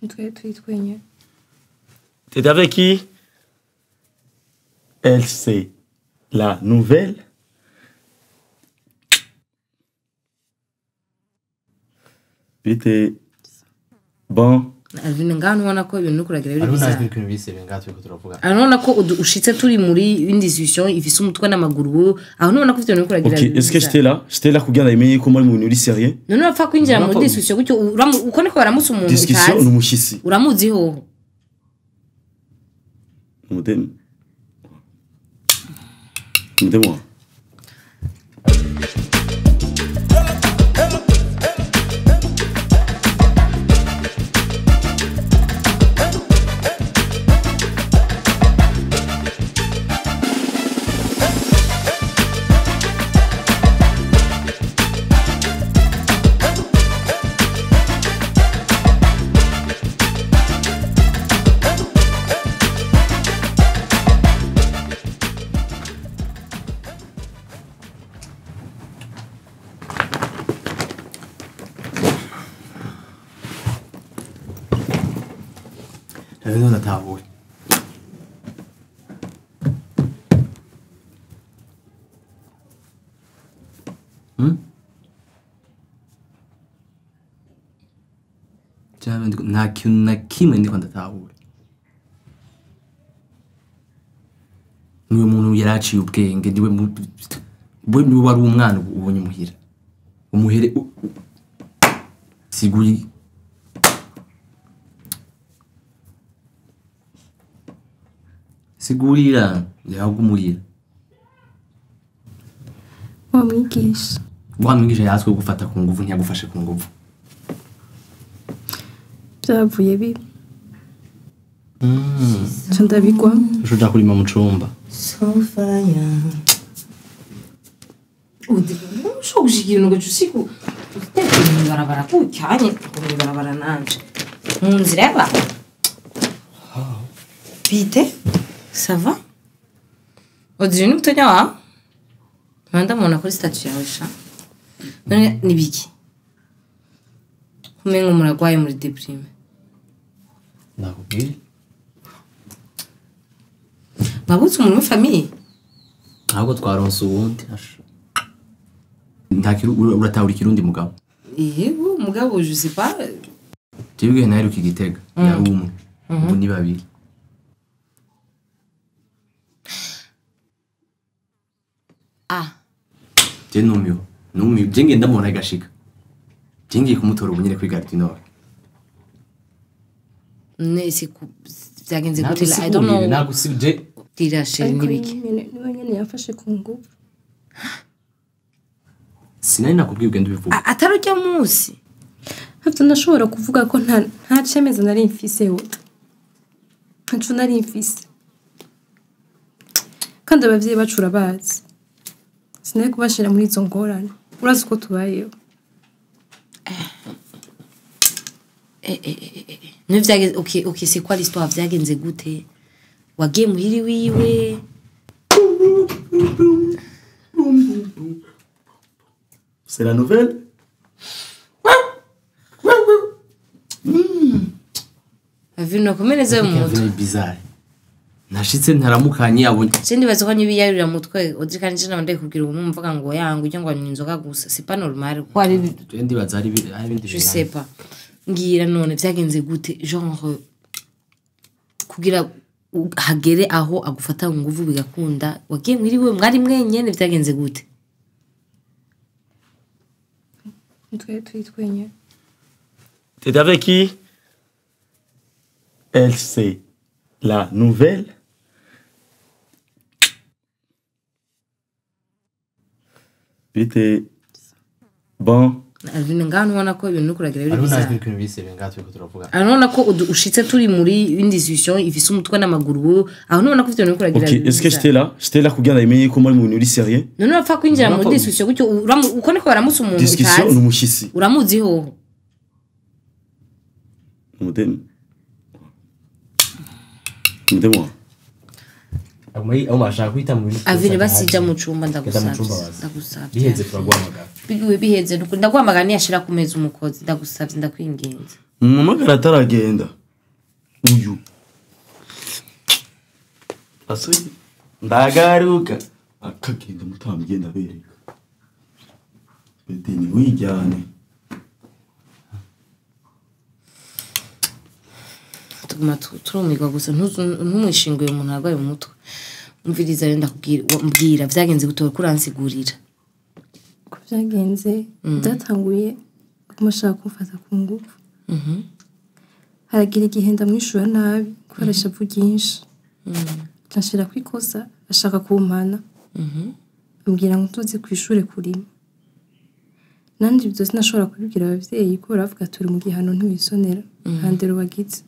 Nitwe turi twenyene. T'étais avec qui? Elle, c'est la nouvelle. Bite. Bon. Alvin ngaho ntubona ko ibintu uriko uragira biri Hariho bizarre. natwe ibintu bise ngaho turiko turavuga. Aho ntubona ko ushitse turi muri une discussion ifise umutwe n'amaguru, aho ntubona ko ivyo bintu uriko uragira Ok, biri est-ce que bizarre. j'étais là? J'étais là kugira ndabimenye ko muri mu bintu biri sérieux. None urapfa kwinjira muri Urapfa- discussion gutyo, uko niko baramutse umuntu Discussion utazi. n'umushitsi. Uramuzi hoho? Umudemu. Umudemu wawe. Rero ndatahuye. Jewe nta kintu na kimwe ndiko ndatahura. Niwe muntu yaraciye ubwenge, niwe we niwe wari umwana ubu ubonye muhira. Umuhere siguri sigurira yagumurira. Wa mwigisha. Wa mwigisha yatswe gufata ku nguvu, ntiyagufashe ku nguvu. Byavuye bibi. Nca ndabigwa. Ushobora kurima mu cumba. Ushobora gushikira ibintu ugaca usiga uteka mw'ibarabara kucyanye mw'ibarabara nanje. Mu nzira y'abantu. Bite? Ça va? Audrey ni mutonya wawe? Nkaba ndamubona kuri statut yawe sha. None ni biki? Kumenga muragwaye muri déprime. Nakubwiye. Mwabutse umuntu muri famille? Ahubwo twaronse uwundi. Nta kiru, uratahura ikirundi mugabo. Yego, mugabo je sais pas. Jewe naheruka i Gitega, yari umwe. Ubu ni babiri. Ah. Je numiwe. Numiwe. Je ngenda mubona agashika. Je ngiye kumutora ubu nyene kuri Gare du Nord. Ne, c'est vyagenze gute? I don't know. Nagusibye. Tira chérie Ariko nibiki. niwe nyene yamfashe ku nguvu. Sinari nakubwiye ugende ubivuge. Atari urya munsi. Ntavyo ndashobora kuvuga ko nta cemeza nari mfise yo. Ntaco nari mfise. Kandi abavyeyi bacu urabazi. Sinari kubashira muri izo ngorane. Urazi uko tubayeho. Ne vyagenze, ok, ok, c'est quoi l'histoire? Vyagenze gute? Wagiye muhiri wiwe? C'est la nouvelle? Avino komereza yo mu mutwe. Avino bizarre. Nashitse ntaramukanye abonye. Je ndibaza ko nyibiyarira mutwe, Audrey kandi je nabandi kubwira ubu mvuga ngo yangu ujya ngo anywa inzoga gusa, c'est pas normal. Ko ari Je ndibaza ari ibindi Je sais pas. Ngira none vyagenze gute genre kugira hagere aho agufata nguvu bigakunda, wagiye mwiriwe mwari mwenyene vyagenze gute? Nitwe turi twenyene. T'étais avec qui? Elle, c'est la nouvelle. Bite. Bon. Alvin ngaho ntubona ko ibintu uriko uragira biri Hariho bizarre. natwe ibintu bise ngaho turiko turavuga. Aho ntubona ko ushitse turi muri une discussion ifise umutwe n'amaguru, aho ntubona ko ivyo bintu uriko uragira Ok, biri est-ce que bizarre. j'étais là? J'étais là kugira ndabimenye ko muri mu bintu biri sérieux. None urapfa kwinjira muri Urapfa- discussion gutyo, uko niko baramutse umuntu Discussion utazi. n'umushitsi. Uramuzi hoho? Umudemu. Umudemu wawe. Aho bashaka kwita mu bintu Avine basija mu cumba, Genda mu cumba ndagusavye. bazi. Ndagusavye. Biheze turaguhamagara. Bigiwe biheze, nuko ndaguhamagara niyashira ku meza umukozi, ndagusavye, ndakwinginze. Mumamagara ataragenda. Uyu. Asuye. Ndagaruka. Akagenda mutambye ndabereka. Bete ni wijyane. Tuguma turumirwa gusa ntumwishinguye umuntu arwaye mu mutwe. Umviriza rero ndakubwira mbwira vyagenze gute kuransigurira. Ko vyagenze byatanguye kumushaka kumfata ku ngufu. Haragira igihe ndamwishura nabi kubera ishavu ryinshi. Nshira kwikosa ashaka kumpana. Ambwira ngo tuze kwishure kurima. Nandi ibyo sinashobora kubibwira abavyeyi ko baravuga turi mu gihano ntiwisonera handero wagize.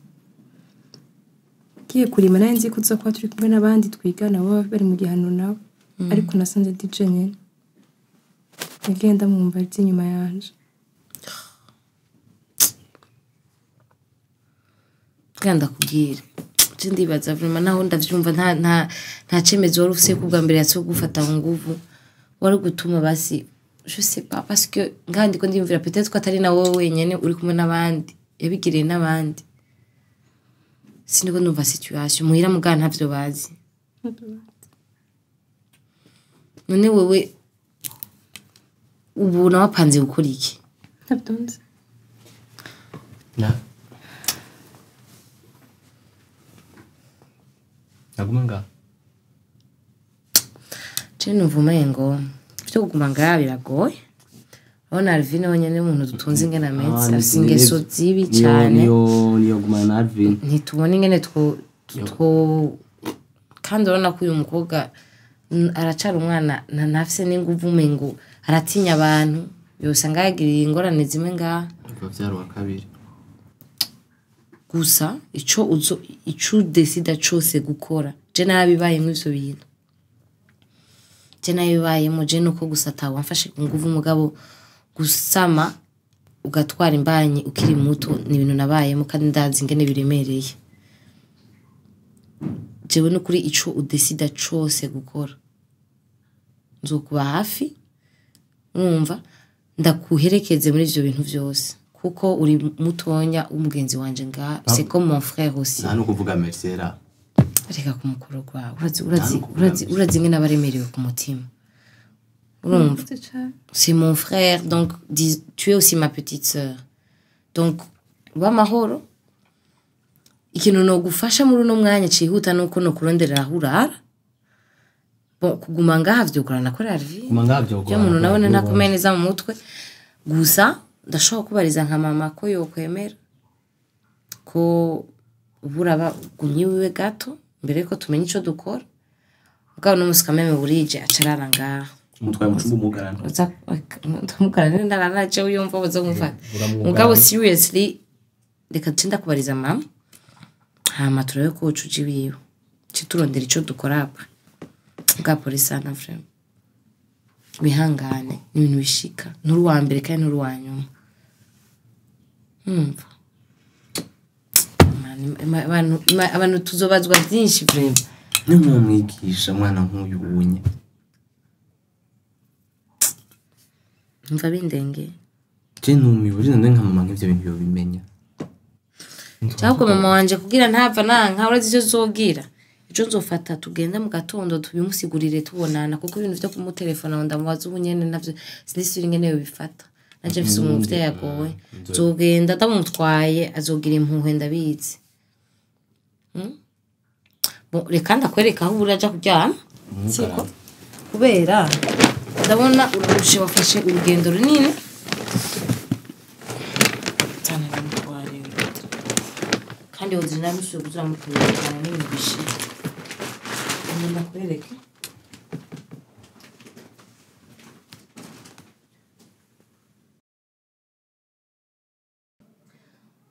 Kiye kurima nari nzi ko tuza kuba turi kumwe n'abandi twigana baba bari mu gihano nabo ariko nasanze DJ nyene. Nagenda mwumva ari inyuma yanje. Kandi ndakubwira je ndibaza vraiment naho ndavyumva nta cemezo wari ufise kubwa mbere yatso gufata nguvu wari gutuma basi je sais pas parce que ngandi ko ndiyumvira peut-être ko atari na wowe wenyene uri kumwe n'abandi yabigiriye n'abandi siniko ndumva situation muhira mugana ntavyo bazi none wewe ubu nawapanze gukora iki ntabyumva na naguma ngaha je numva umengo ivyo kuguma ngaha biragoye urabona Alvin wenyene umuntu dutunze ingene ameze afise ingeso zibi cane niyo gumana na Alvin ntitubona ingene two kandi urabona ko uyu mukobwa aracara umwana ntafise n'inguvu umengo aratinya abantu yosanga yagiriye ingorane zimwe ngaha biva vyari kabiri gusa ico uzo ico decida cose gukora je narabibayemwo ivyo bintu je nabibayemo je nuko gusa atawamfashe ku nguvu mugabo gusama ugatwara imbanyi ukiri muto ni ibintu nabayemo kandi ndazi ingene biremereye jewe nukuri ico udecida cose gukora nzokuba hafi urumva ndakuherekeze muri ivyo bintu vyose kuko uri mutonya umugenzi wanje nga c'est comme mon frère aussi nta no kuvuga merci era reka kumukoro kwawe urazi ingene abaremerewe ku mutima urumva c'est mon frère donc tu es aussi ma petite sœur donc uba amahoro ikintu nogufasha muri uno mwanya cihuta nuko nokuronderera aho urara bon kuguma ngaha vyogorana kuri Alvin kuguma ngaha vyogorana umuntu nabone ntakomeye neza mu mutwe gusa ndashobora kubariza nka mama ko yokwemera ko uburaba gumye wiwe gato mbere ko tumenye ico dukora mugabo n'umusi kameme burije acarara ngaha umutwaye mucumba umugarana umugarana ndarara je uyumva bazomufata mugabo seriously reka nce ndakubariza mama hama turabe ko ucuji wiwe citurondera ico dukora apa bwa polisi ana frame wihangane n'ibintu bishika nturi uwa mbere kandi nturi uwa nyuma abantu tuzobazwa byinshi vraiment nimumwigisha mwana nk'uyu wunye mva bindenge je ntumiwe je nka mama nk'ivyo bintu yobimenya cyangwa mama wanje kugira ntapfa nanka urazi icyo zogira ico nzofata tugenda mu gatondo tubimusigurire tubonana kuko ibintu vyo kumutelefona ndamubaza ubu nyene navyo sinisubira ingene yobifata nanje mfise umuvyeyi yagowe nzogenda ndamutwaye azogira impuhwe ndabizi bon reka ndakwereka aho uraja kuryama siko kubera ndabona urarushe wafashe urugendo runini cyane ndamutware kandi uzina musuye kuzamukurira cyane n'ibintu ndakwereke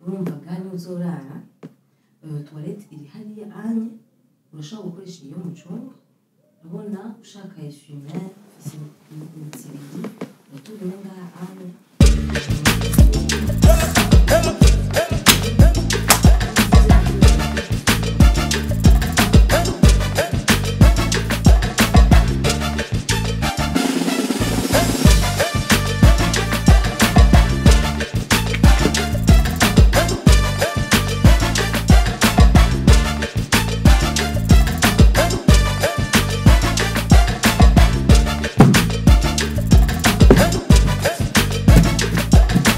urumva gani uzorara toilette iri hariya anye urashobora gukoresha iyo mu cyumba urabona ushaka essuie-main ifise inzibiri uratubona ngaha anye.